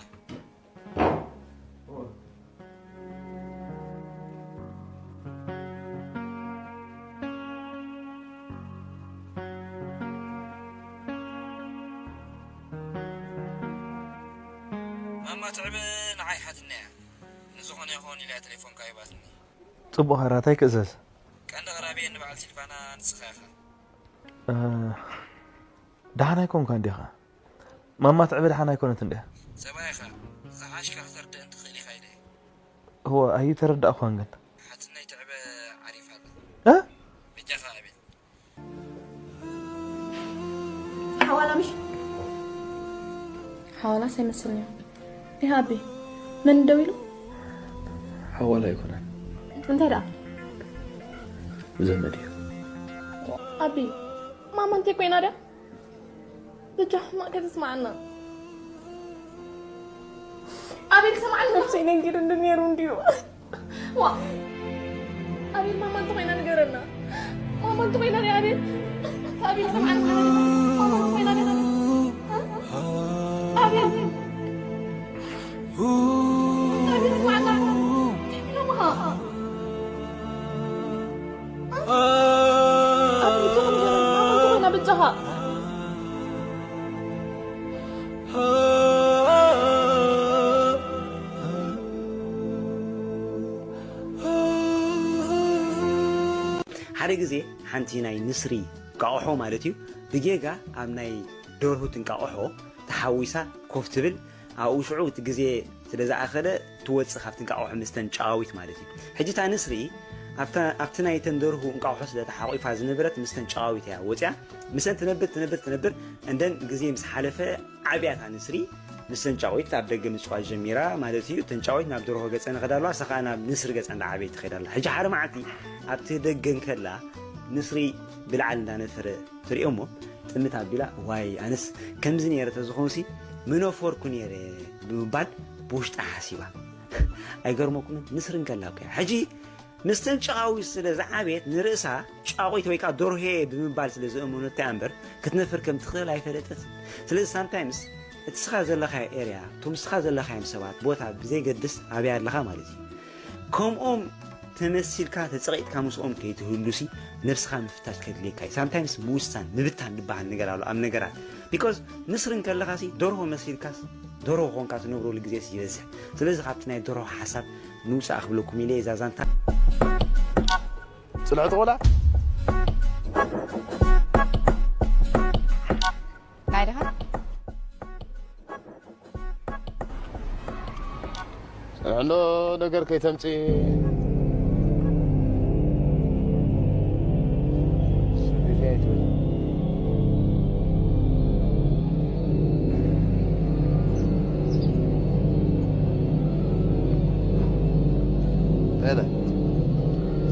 ማማ ትዕበ ንዓይ ሓትነ እያ። ንዝኾነ ይኸውን ኢላ እያ ቴሌፎንካ ሂባትኒ። ጽቡቕ ሓራታይ ክእዘዝ። ቀንዲ ኣቕራቢኤ ንበዓል ሲልቫና ንስኻ ኢኻ። ደሓን ኣይኮንካን ዲኻ? ማማ ትዕበ ደሓን ኣይኮነትን ድያ? ሰብኣይኻ ዝሓሽካ ክተርድእን ትኽእል ኢኻ ኢለ እየ። እወ ኣይተረዳእኳን ግን። ሓትነይ ትዕበ ዓሪፋ ኣላ። እ? በጃኻ ኣቤል። ሓዋላ ምሽ ሓዋላስ ኣይመስልን እዩ። ይህ ኣቢ መን ደው ኢሉ? ሓዋላ ኣይኮነን። እንታይ ደኣ? ዘመድ እዩ። ኣቢ ማማ እንታይ ኮይና ደኣ? ብጃ ሕማቕ ከተስማዓና ኣቤል ሰማዕኒ ነብሰይ ነንጊሩ እንድነሩ እንድዩ ዋ ኣቤል ማማ እንተኾይና ንገረና ማማ እንተኾይና ደ ኣቤል ኣቤል ሰማዕኒ ማማ እንተኾይና ደ ኣቤል ኣቤል ሰማዕና ኢሎምኻ ኣቤል እንተኾይና በጃኻ ሓደ ግዜ ሓንቲ ናይ ንስሪ እንቃቑሖ ማለት እዩ ብጌጋ ኣብ ናይ ደርሁ ትንቃቑሖ ተሓዊሳ ኮፍ ትብል ኣብኡ ሽዑ እቲ ግዜ ስለ ዝኣኸለ ትወፅእ ካብቲ እንቃቑሖ ምስተን ጨቓዊት ማለት እዩ ሕጂ እታ ንስሪ ኣብቲ ናይተን ደርሁ እንቃቑሖ ስለ ተሓቒፋ ዝነበረት ምስተን ጨቓዊት እያ ወፅያ ምስተን ትነብር ትነብር ትነብር እንደን ግዜ ምስ ሓለፈ ዓብያ እታ ንስሪ ምስ ተንጫዊት ኣብ ደገ ምፅዋት ጀሚራ ማለት እዩ። ተንጫዊት ናብ ደርሆ ገፀን ይኸዳ ኣለዋ፣ እሳ ከዓ ናብ ንስሪ ገፀ እንዳዓበየት ትኸይድ ኣላ። ሕጂ ሓደ መዓልቲ ኣብቲ ደገ እንከላ ንስሪ ብላዕሊ እንዳነፈረ ትሪኦ እሞ ጥምት ኣቢላ ዋይ ኣነስ ከምዚ ነይረ ተዝኾንሲ ምነፈርኩ ነይረ ብምባል ብውሽጣ ሓሲባ። ኣይገርመኩምን? ንስሪ እንከላ እኮ እያ። ሕጂ ምስተን ጨቓዊት ስለ ዝዓበየት ንርእሳ ጫቑት ወይ ከዓ ደርሆየ ብምባል ስለ ዝእመነቶ እያ እምበር ክትነፍር ከም ትኽእል ኣይፈለጠትን። ስለዚ ሳምታይምስ እቲ ስኻ ዘለኻዮ ኤርያ እቶም ስኻ ዘለኻዮም ሰባት ቦታ ብዘይገድስ ኣበይ ኣለኻ ማለት እዩ። ከምኦም ተመሲልካ ተጸቒጥካ ምስኦም ከይትህሉሲ ነብስኻ ምፍታሽ ከድልየካ እዩ። ሳምታይምስ ምውሳን ምብታን ዝበሃል ነገር ኣሎ ኣብ ነገራት because ንስሪ እንከለኻሲ ደርሆ መሲልካስ ደርሆ ኾንካ ትነብረሉ ግዜስ ይበዝሕ። ስለዚ ካብቲ ናይ ደርሆ ሓሳብ ንውፃእ ክብለኩም ኢለ እዛ ዛንታ። ፅንዕቲ ቆልዓ። ናይ ድኻ ኣሎ ነገር ከይተምጽእ።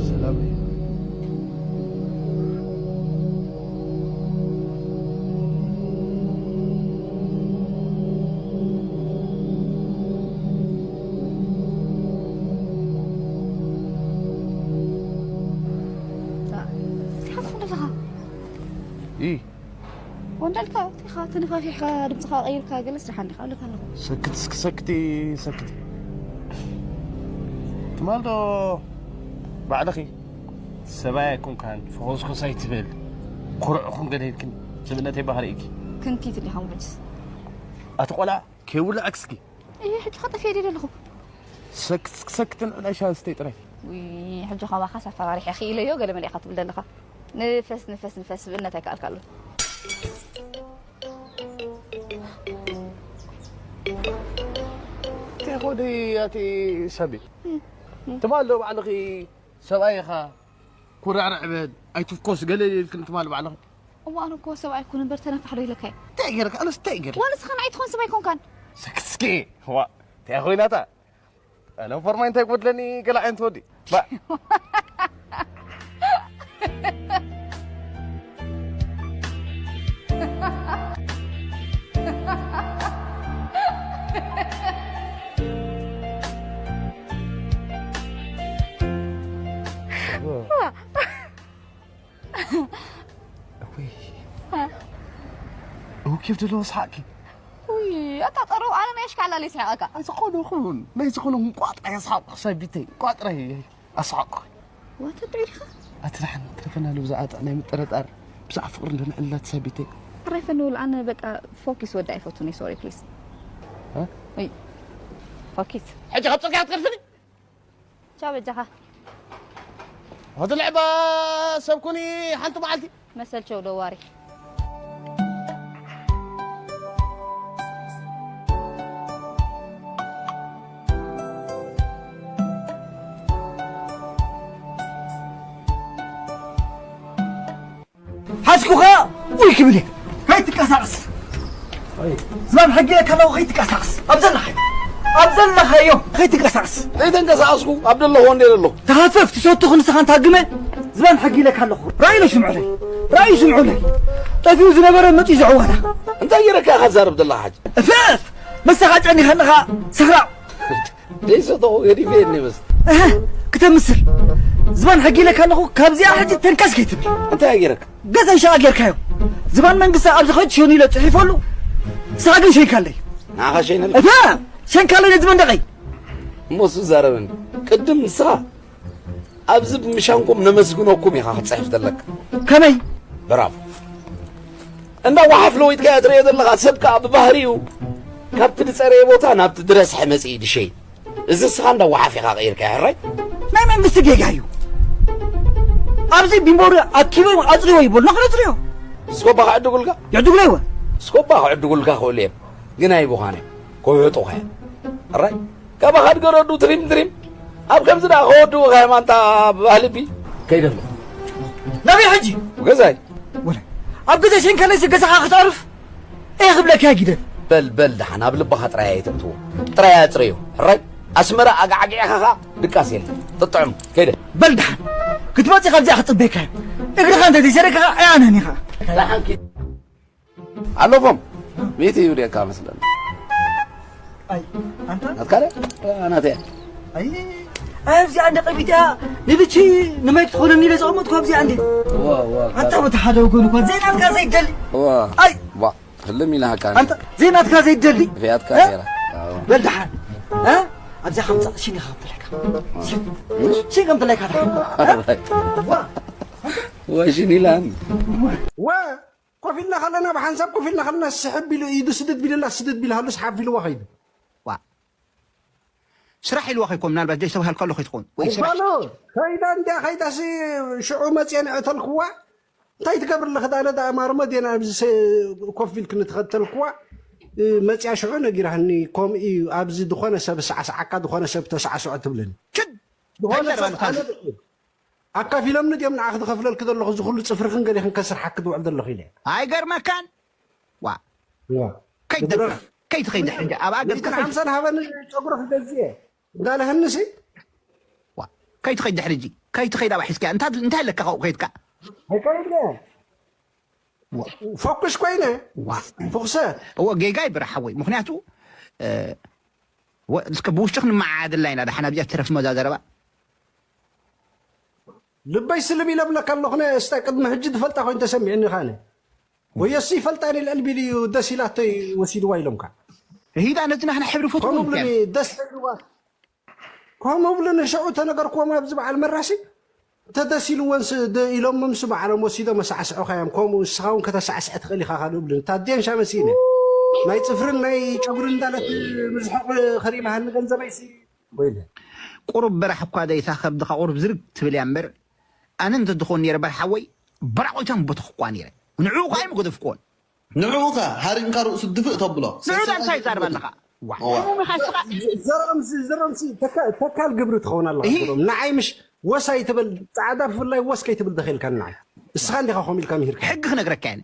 ሰላም። እንታይ ሓትኹም ዘለኻ? ኢ። ወንጀልካ እቲኻ ተነፋፊሕካ ድምፅኻ ቀይርካ ገለስ ደሓን ዲኻ ኣለካ ኣለኹ። ሰክት እስኪ ሰክቲ ሰክቲ። ትማል ዶ ባዕልኺ ሰብኣይ ኣይኮንካን ፍኹስኩስ ኣይትበል። ኩርዕኹም ገለ ኢልክን ስብእነተይ ባህሪ ኢኪ። ክንቲት ዲኻ ውሕጅስ? ኣቲ ቆልዓ ከይውልዐክስኪ። እየ ሕጂ ኸጠፍየ ደለ ኣለኹ። ሰክት እስኪ ሰክትን ዕላሻ ስተይ ጥራይ። ውይ ሕጂ ኸማኻስ ኣፈራሪሐ ክኢለዮ ገለ መሊእኻ ትብል ዘለኻ። ንፈስ ንፈስ ንፈስ ስብእነት ኣይከኣልካ ኣሎ። እንታይ ኾዲ ኣቲ ሰቢ? ትማል ዶ ባዕልኺ ሰብኣይ ኢኻ ኩርዕርዕ በል ኣይትፍኮስ ገለ ኢልክን ትማል ባዕልኺ። እሞ ኣነ እኮ ሰብኣይ ኩን እምበር ተነፋሕ ዶ ኢለካ እየ? እንታይ ገይርካ? ኣነስ እንታይ ገይር? ዋላ ንስኻ ንዓይ ትኾን ሰብ ኣይኮንካን። ሰክስኪ ዋ እንታይ ኮይናታ? ኣነ ፎርማይ እንታይ ክበድለኒ ገለ ዓይነት ወዲ። ባ- እውይ። እው ኬፍ ዘለዎ ሰሓቅኪ። ውይ ኣታ ጠረው ኣነ ናይ ኣሽካላ ለይ ስሕቐካ። ዝኾነ ይኹን ናይ ዝኾነ እንቋጥራ የስሓቕ ሰቢተይ እንቋጥራ ኣስሓቕኩ። ዋተ ጥዒልካ? ኣቲ ደሓን ትረፈና ሉ ብዛዕባ ጥዕ ናይ ምጥርጣር ብዛዕባ ፍቕሪ እንደንዕልላት ሰቢተይ። ራይፈን ውል ኣነ በቃ ፎኪስ ወዲ ኣይፈቱን ሶሪ ፕሊስ። እ? ውይ ፎኪስ። ሕጂ ካብ ጽርግያ ክትከድፍኒ? ቻው በጃኻ። ወዲ ልዕባ ሰብ ኩኒ ሓንቲ መዓልቲ። መሰል ቸው ደዋሪ። ሓዝኩኻ ውይ ክብል እየ። ከይትንቀሳቐስ። ዝባን ሕጊ ኢለካ ኣለኹ ከይትንቀሳቐስ። ኣብ ዘለኻዮ። ኣብ ዘለኻዮ ከይትንቀሳቐስ። ዘይተንቀሳቐስኩ ኣብ ዘለኹ እንደ ዘለኹ። ተሃፈፍ ትሰቱ ክንስኻ እንታግመ። ዝባን ሕጊ ኢለካ ኣለኹ። ራእዩ ስምዑለይ። ራእዩ ስምዑለይ። ጠፊኡ ዝነበረ መፂኡ ዘዕዋላ። እንታይ ገይረካ ኢኻ ትዛረብ ዘለኻ ሕጂ? እፈፍ! መሳኻ ጨኒኻ ኣለኻ ሰኽራም። ዘይሰተኹ ገዲፈ የኒ በስ። እህ፣ ክተምስል። ዝባን ሕጊ ኢለካ ኣለኹ፣ ካብዚኣ ሕጂ ተንቀስ ከይትብል። እንታይ ገይረካ? ገዛይ ሸቓ ጌርካዮ። ዝባን መንግስቲ ኣብዚ ኸይድ ሽዮን ኢለ ጽሒፈሉ፣ ንስኻ ግን ሸይካለይ። ንዓኻ ሸይነልካ? እታ ሸንካለይ ነዚ መንደቐይ። እሞ እሱ ዛረበኒ። ቅድም ንስኻ ኣብዚ ብምሻንኩም ነመስግነኩም ኢኻ ክትጽሕፍ ዘለካ። ከመይ? ብራቮ። እንዳ ወሓፍ ለዊጥካ እያ ትርእዮ ዘለኻ። ሰብ ከኣ ብባህሪኡ ካብቲ ዝጸረየ ቦታ ናብቲ ዝረስሐ መጺኡ ድሸይን። እዚ ንስኻ እንዳ ወሓፍ ኢኻ ቀይርካዮ፣ ሕራይ? ናይ መንግስቲ ጌጋ እዩ። ኣብዚ ቢምቦሩ ኣኪቦም ኣጽርዮ ይበሉና፣ ክነጽርዮ። እስኮባ ክዕድጉልካ? ይዕድጉለይ ወ። እስኮባ ክዕድጉልካ ክእሉ እዮም፣ ግን ኣይብዃን እዮም። ከውሕጡኻ እዮም። ሕራይ? ካባኻ ድገረዱ ትሪም ትሪም። ኣብ ከምዚ ደኣ ከወድኡኻ እዮም ኣንታ ብባህሊ ቢ። ከይደ ኣለኹ። ናበይ ሕጂ? ገዛይ። ወለ ኣብ ገዛ ሸንከለይሲ ገዛኻ ክትዕርፍ? እየ ክብለካ ግደፍ። በል፣ በል፣ ደሓን ኣብ ልብኻ ጥራይ ኣይተእትዎ። ጥራይ ኣጽረዮ። ሕራይ? ኣስመራ ኣጋዕጊዕኻ ኸኣ ድቃስ የለን። ጥጥዕም። ከይደ። በል ደሓን። ክትመጽእ ካብዚኣ ክጽበየካ እየ። እግርኻ እንተ ዘይሰረግካ ኣይኣነን ኢኻ። ደሓን ኪድ። ኣለፎም። ሚእቲ ይውደካ መስለኒ። ኣይ፣ ኣንታ? ናትካ ደ? ናተይ። ኣይ፣ ኣይ፣ ኣብዚኣ እንደ ቀቢታ ንልቺ ንመይ ክትኾነኒ ኢለ ዘቐመጥኩ ኣብዚኣ እንዴ? ዋ፣ ዋ፣ ኣንታ በቲ ሓደ ወገኑ እኳ ዘይናትካ ዘይደሊ። ዋ። ኣይ። ዋ፣ ህልም ኢልሃካ። ኣንታ ዘይናትካ ዘይደሊ። ፍያትካ እ? ነይራ። ኣዎ። በል ደሓን። እ? ኣብዚኣ ከምጻእ ሽኒ ከምትለካ። ሽኒ ከምትለካ ደሓን። እ? ኣራይ። ዋ። ዋ፣ ሽኒ ኢላን። ዋ። ኮፍ ኢልና ከለና፣ ብሓንሳብ ኮፍ ኢልና ከለና፣ ስሕብ ኢሉ ኢዱ ስድድ ቢልላ፣ ስድድ ቢልሃሉስ ሓፍ ኢልዋ ከይዱ። ዋ። ስራሕ ኢልዋ ከይኮን፣ ምናልባት ዘይተባሃልካ ኣሎ ከይትኾን። ወይ ስራሕ። እኳ ኣሎ፣ ከይዳ እንድያ፣ ከይዳሲ ሽዑ መጽየ ንዕተልክዋ። እንታይ ትገብር ኣለኺ? ኣነ ደኣ ማርመ ድየ ኣብዚ ሰ-፣ ኮፍ ኢልክኒ ትኸተልክዋ። እ፣ መፅያ ሽዑ ነጊራህኒ። ከምኡ እዩ፣ ኣብዚ ዝኾነ ሰብ ሳዕስዓካ፣ ዝኾነ ሰብ ተሳዕስዖ ትብለኒ። ችድ ዝኾነ ሰብ ኣይተረባልካን። ኣነ ኣካፊሎምኒ ድዮም ንዓኺ ዝኸፍለልኪ ዘለኹ፣ እዚ ኩሉ ፅፍርኽን ገሊኽን ከስርሓኪ ዝውዕል ዘለኹ ኢለ። ኣይገርመካን? ዋ ዋ። ከይትደፍር ከይትኸይድ ሕጂ ኣብኣ ገጽካ ሚእትን ሓምሳን ሃበኒ፣ ጨጉሪ ክገዝእ እየ። እንዳለህንሲ ዋ ከይትኸይድ ድሕሪ ሕጂ ከይትኸይድ ኣብኣ ሒዝካ እንታይ እንታይ ኣለካ ካብኡ ከይድካ ኣይከይድነ። ፎኩስ ኮይነ ዋ ፎኩሰ እዎ ጌጋ ይብራ ሓወይ። ምኽንያቱ እ፣ ወ- እስከ ብውሽጥኽ ንመዓድላ ኢና ደሓን ኣብዚኣ ትረፍ መዛዘረባ ልበይ ስልብ ኢለ ብለካ ኣለኹ። ነ እስታ ቅድሚ ሕጂ ዝፈልጣ ኮይኑ ተሰሚዕኒ ኻነ ወየሱ ይፈልጣኒ ልዕል ቢሉ እዩ ደስ ኢላቶይ ወሲድዋ ኢሎምካ። ሂዳ ነቲ ናሕና ሕብሪ ፈትዎ ከምኡ ብሉኒ ምክንያት ደስ ኢልዋ ከምኡ ብሉኒ ሽዑ ተነገርክዎም ኣብዚ በዓል መራሲ ተደስ ኢልወንስ ደ- ኢሎም ምስ በዓሎም ወሲዶም ኣሳዕስዑኻ እዮም። ከምኡ ንስኻ እውን ከተሳዕስዐ ትኽእል ኢኻ ካልኡ ብሉኒ። ታዴንሻ መሲነ ናይ ፅፍርን ናይ ጨጉሪ እንዳለት ምዝሕቕ ከሪማሃኒ ገንዘበይሲ ወይለ ቁሩብ በራሕ እኳ ዘይታ ከብድኻ ቁሩብ ዝርግ ትብል እያ እምበር ኣነ እንተትኾን ነይረ በራሕ ሓወይ በራቑቶም ቦተኽኳ ነይረ ንዕኡ ኳ ኣይምገደፍክዎን ንዕኡ ከ ሃሪምካ ርእሱ ድፍእ ተብሎ ንዑ እንታይ ይዛርብ ኣለኻ ዋ ዋ። እሞ መኻስኻ ዘረምሲ ዘረምሲ ተካ- ተካል ግብሪ ትኸውን ኣለኻ እሂ። ግብሮም ንዓይ ምሽ ወስ ኣይትበል። ፃዕዳ ብፍላይ ወስ ከይትብል ደኺልካ ንዓይ እስኻ እንዲኻ ኮም ኢልካ ምሂርካ ሕጊ ክነግረካ እየ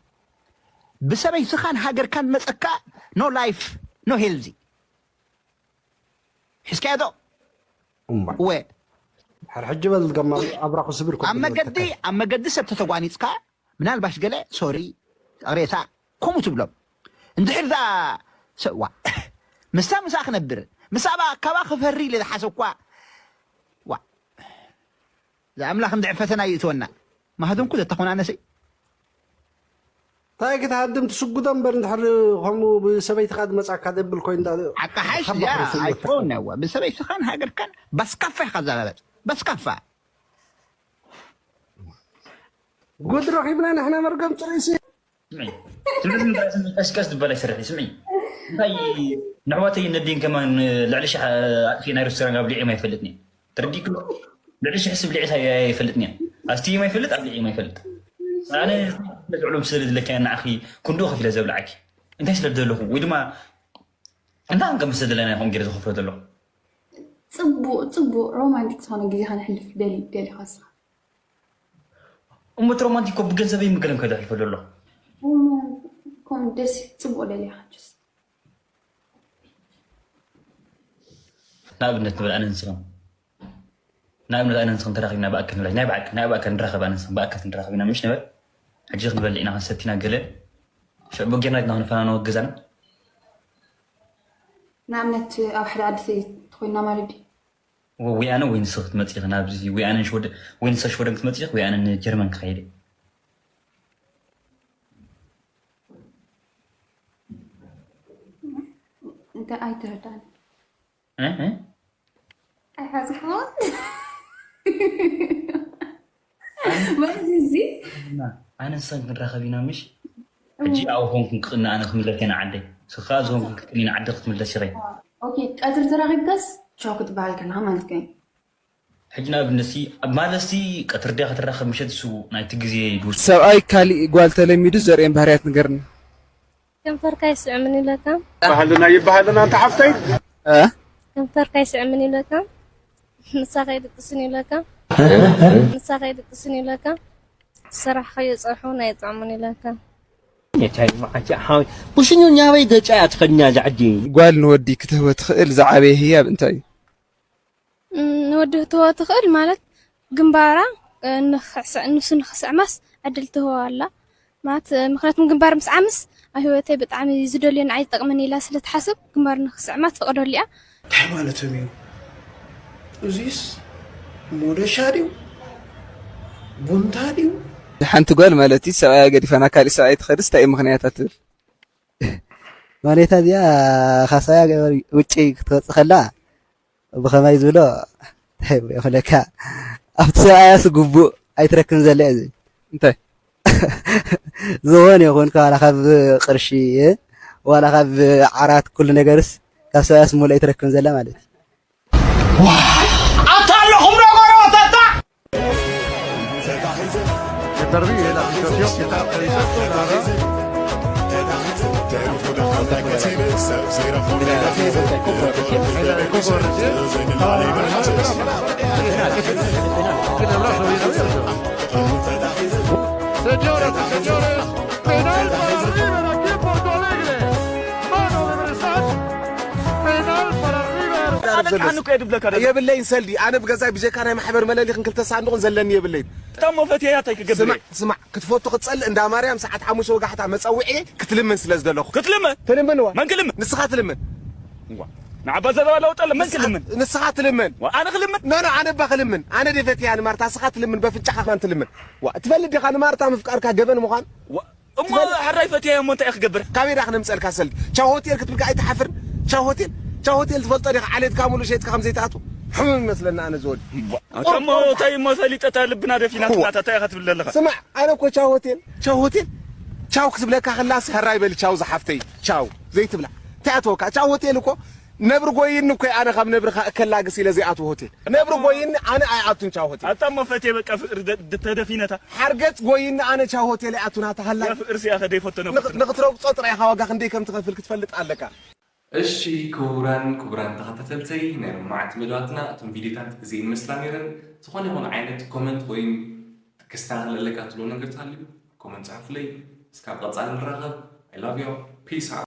ብሰበይትኻን ሃገርካን መፀካ no life no healthy ሒዝካዮ ዶ እምባ ወ ድሕር ሕጂ በል ገማ ኣብራኹ ስብር ኮ ኣብ መገዲ ኣብ መገዲ ሰብ ተተጓኒፅካ ምናልባሽ ገለ ሶሪ ሬሳ ከምኡ ትብሎም እንድሕር ዛ ሰዋ ምስታ ምሳ ክነብር ምስ ኣባ ካባ ክፈሪ ኢለ ዝሓሰብኳ ዋ ዝኣምላኽ እንድዕ ፈተና ይእትወና ማህደንኩ ዘተኾናነሰይ እንታይ ክትሃድም ትስጉዶ እምበር እንድሕር ከምኡ ብሰበይትካ ዝመፃካ ዘብል ኮይኑ እንዳ- ዓቃሓሽ ካብ እዚኣ ባሕሪ ስለ ኣይኮን ዋ ብሰበይትኻን ሃገርካን ባስካፋ ኢኻ ዛረበት ባስካፋ ጉድ ረኺብና ንሕና መርገም ፅርሲ ስምዒ ትምህርቲ ምድራስን ቀስቀስ ዝበለ ይስርሕ ስምዒ እንታይ ንሕዋተይ ነዲን ከማን ልዕሊ ሻሕ ኣጥፊ ናይ ሬስቶራንት ኣብሊዒ ኣይፈልጥን እየ ተረዲእክሎ ልዕሊ ሽሕ ስብ ሊዒት ኣይፈልጥን እየ ኣስትይም ኣይፈልጥ ኣብሊዒም ኣይፈልጥ ኣነ ዝዕሉም ስለ ዝለካ ንዓኺ ክንድኡ ከፊለ ዘብልዓኪ እንታይ ስለ ዘለኹ ወይ ድማ እንታይ ከም ስለ ዘለና ይኾን ገይረ ዝኸፍሎ ዘለኹ ፅቡቅ ፅቡቅ ሮማንቲክ ዝኾነ ግዜ ከነሕልፍ ደሊ ደሊ ከስኻ እሞ እቲ ሮማንቲክ እኮ ብገንዘበይ ምግለም ከደሕልፈሉ ኣለኹ ከም ደስ ጽቡቅ ደልያ just ንኣብነት ንብል ኣነ ንስኽን ንኣብነት ኣነ ንስኽን ተራኺብና ብኣካል ንብላ ናይ ብዓቂ ናይ ብኣካል ንራኸብ ኣነ ንስኽን ብኣካል ንራኸብ ኢና ምሽ ንበል ሕጂ ክንበልዕ ኢና ክንሰቲና ገለ ሽዕቡ ጌርና ድና ክንፈናነወ ገዛና ንኣብነት ኣብ ሓደ ዓዲ ተኮይና ማለት ድዩ ወያነ ወይ ንስኺ ክትመፂ ኢኺ ናብዚ ወያነ ንሽወደ ወይ ንሳ ሽወደን ክትመፂ ኢኺ ወያነ ንጀርመን ክኸይድ እየ እንታይ ኣይተረዳን እ? እ? ኣይሓዝሓውን ማለት እዚ ኣነ ንስኽን ክንራኸብ ኢና ምሽ ሕጂ ኣብኡ ኮንኩን ክቕና ኣነ ክምለስ እየ ንዓደይ ንስኻ ዝኾንኩን ክትቅኒ ንዓዲ ክትምለስ ኢኸ ኦኬ ቀትሪ ተራኺብካስ ቻው ክትበሃል ከለኻ ማለት ከ ሕጂ ንኣብነት ሲ ኣብ ማለት ሲ ቀትሪ ድያ ክትራኸብ ምሸት እሱ ናይቲ ግዜ ድውስ ሰብኣይ ካሊእ ጓል ተለሚዱ ዘርእየን ባህርያት ንገርኒ። ከንፈርካ ይስዕምን ይብለካ ይበሃልና ይበሃልና እንተ ሓፍተይ እ? ከንፈርካ ይስዕምን ይብለካ ምሳኻ ይድቅስን ይብለካ ምሳኻ ይድቅስን ይብለካ ዝሰራሕኻዮ ፀብሑ ናይ ጥዕሙን ይብለካ የቻይ መዓቻ ሓወይ ብሽኙ ኛበይ ገጫ እያ ትኸድኛ ዛዕዲ ጓል ንወዲ ክትህቦ ትኽእል ዝዓበየ ህያብ እንታይ እዩ? ንወዲ ክትህቦ ትኽእል ማለት ግንባራ ንሱ ንኽስዕማስ ዕድል ትህቦ ኣላ ማለት ምክንያቱም ግንባር ምስ ዓምስ ኣብ ህይወተይ ብጣዕሚ ዝደልዮ ንዓይ ዝጠቅመኒ ኢላ ስለ ትሓስብ ግንባር ንኽስዕማ ትፈቅደሉ እያ። እንታይ ማለቶም እዩ እዚስ ሞደሻ ድዩ ቡንታ ድዩ ሓንቲ ጓል ማለት እዩ ሰብኣያ ገዲፋ ናብ ካሊእ ሰብኣይ ትኸድስ እንታይ እዩ ምኽንያታ ትብል ማለታ እዚኣ ካብ ሰብኣያ ውጭ ክትወፅእ ከላ ብኸመይ ዝብሎ እንታይ ይኽለካ ኣብቲ ሰብኣያስ ግቡእ ኣይትረክብን ዘላ እዚ እንታይ ዝኾነ ይኹን ዋላ ካብ ቅርሺ ዋላ ካብ ዓራት ኩሉ ነገርስ ካብ ሰብኣያስ ሙሉእ ኣይትረክብን ዘላ ማለት እዩ ኣታ ኣለኹም ዶ ጎረባብታ Cette arrivée, la figure qui est la Señoras y señores, penal para River aquí en Porto Alegre. Mano de Bressan, penal para River. ኣነ ቃን እኮ የድብለካ ደሎ። የብለይን ሰልዲ። ኣነ ብገዛይ ብጀካ ናይ ማሕበር መለሊኽን ክልተ ሳንዱቕን ዘለኒ የብለይን። እታ እሞ ፈትየያ እንታይ ክገብር ስማዕ፣ እየ? ስማዕ፣ ክትፈቱ ክትጸልእ እንዳ ማርያም ሰዓት ሓሙሽተ ወጋሕታ መጸውዒ ክትልምን ስለ ዝደለኹ። ክትልምን? ትልምን ዋ። መን ክልምን? ንስኻ ትልምን። ዋ። ንዓባ ዘረባ ለውጠለ መን ክልምን? ንስኻ ትልምን። ዋ፣ ኣነ ክልምን? ኖ፣ ኖ፣ ኣነ እባ ክልምን። ኣነ ደፈትያ ንማርታ፣ ንስኻ ትልምን፣ በፍንጫኻ ከማን ትልምን። ዋ፣ ትፈልጥ ዲኻ ንማርታ ምፍቃርካ ገበን ምዃን? ዋ፣ እሞ ትፈልጥ? ሕራይ ፈትያ እሞ እንታይ ክገብር? ካበይ ዳ ክነምጸልካ ሰልዲ? ቻው ሆቴል ክትብልካ ኣይትሓፍርን? ቻው ሆቴል? ቻው ሆቴል ትፈልጦ ዲኻ? ዓሌትካ ሙሉ ሸይጥካ ከም ዘይትኣቱ? ሕሙም ይመስለና ኣነ ዝወዲ። ዋ፣ ኣታ እሞ እንታይ እሞ ፈሊጠታ ልብና ደፊናትና፣ እዋ። ኣታ እንታይ ኢኻ ትብል ዘለኻ? ስማዕ፣ ኣነ እኮ ቻው ሆቴል፣ ቻው ሆቴል፣ ቻው ክትብለካ ከላስ፣ ሕራይ በሊ ቻው ዝሓፍተይ፣ ቻው ዘይትብላ። እንታይ ኣተወካ? ቻው ሆቴል እኮ ነብሪ ጎይኒ እኮ ኣነ ካብ ነብሪ ከ-፣ ከላግስ ኢለ ዘይኣትዎ ሆቴል። ነብሪ ጎይኒ ኣነ ኣይኣቱን ቻው ሆቴል። ኣታ እሞ ፈትየ በቃ ፍቅሪ ደ-፣ ደ-፣ ተደፊነታ። ሓርገጽ ጎይኒ ኣነ ቻው ሆቴል ኣይኣቱን ኣታ ሃላይ። ያ ፍቅሪ ሲያ ከደይ ፈተነ ንኽ-፣ ፈተነ። ንኽትረግጾ ጥራይ ኢኻ ዋጋ ክንደይ ከም ትኸፍል ክትፈልጥ ኣለካ። እሺ ክቡራን ክቡራን ተኸታተልተይ ናይ ሎማዓንቲ መደባትና እቶም ቪዲዮታት እዚኤን ይመስላ ነይረን። ዝኾነ ይኹን ዓይነት ኮመንት ወይም ክስተኻኸል ኣለካ ትብሎ ነገር ተሃልዩ ኮመንት ጽሓፉለይ። እስካብ ቀጻሊ ንራኸብ። I love you። Peace out።